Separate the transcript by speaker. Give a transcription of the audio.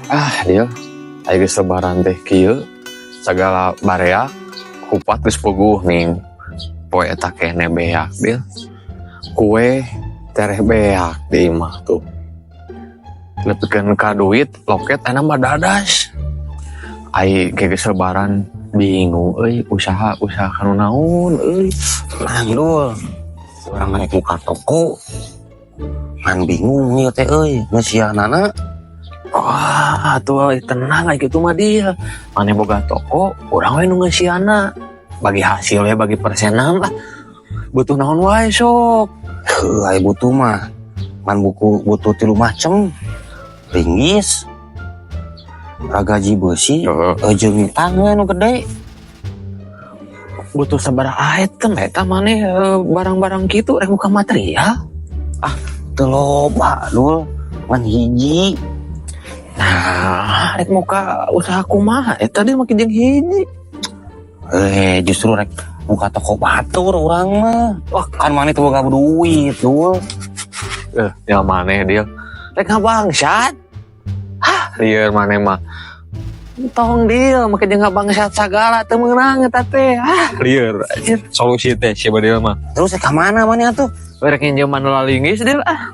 Speaker 1: Ah, dia ayo geus Lebaran teh kieu, sagala bareak kupat geus puguh ning poe eta kene beak, Dil. Kue tereh beak di imah tuh. Nepikeun ka duit loket enak mah dadas. Ai geus Lebaran bingung euy, usaha usaha kanu naon euy.
Speaker 2: Tenang, Dul. Urang rek buka toko. Ngan bingung ieu teh euy, ngeusianana.
Speaker 1: Wah, tuh euy, tenang ai kitu mah dia. Maneh boga toko, urang we nu ngeusiana. Bagi hasil ya, bagi persenan lah. Butuh naon wae sok.
Speaker 2: Heuh, ai butuh mah. Man buku butuh tilu macem. Linggis, ragaji beusi, jeung tangan nu gede.
Speaker 1: Butuh sabaraha item eta maneh, barang-barang kitu rek buka material?
Speaker 2: Teu loba, Dul. Ngan hiji.
Speaker 1: Nah, rek muka usaha kumaha eta dia make jeung hiji?
Speaker 2: Eh, justru rek buka toko batur urang mah. Wah, kan maneh teu boga duit, Dul.
Speaker 1: Eh, yang maneh dia rek ngabangsat. Hah, lieur maneh mah. Tong, Dil, make jeung ngabangsat sagala teu meunang eta teh. Ah, lieur anjir. Solusi teh si Badil mah.
Speaker 2: Terus rek ka mana maneh atuh?
Speaker 1: Rek nginjeman linggis, Dil, ah.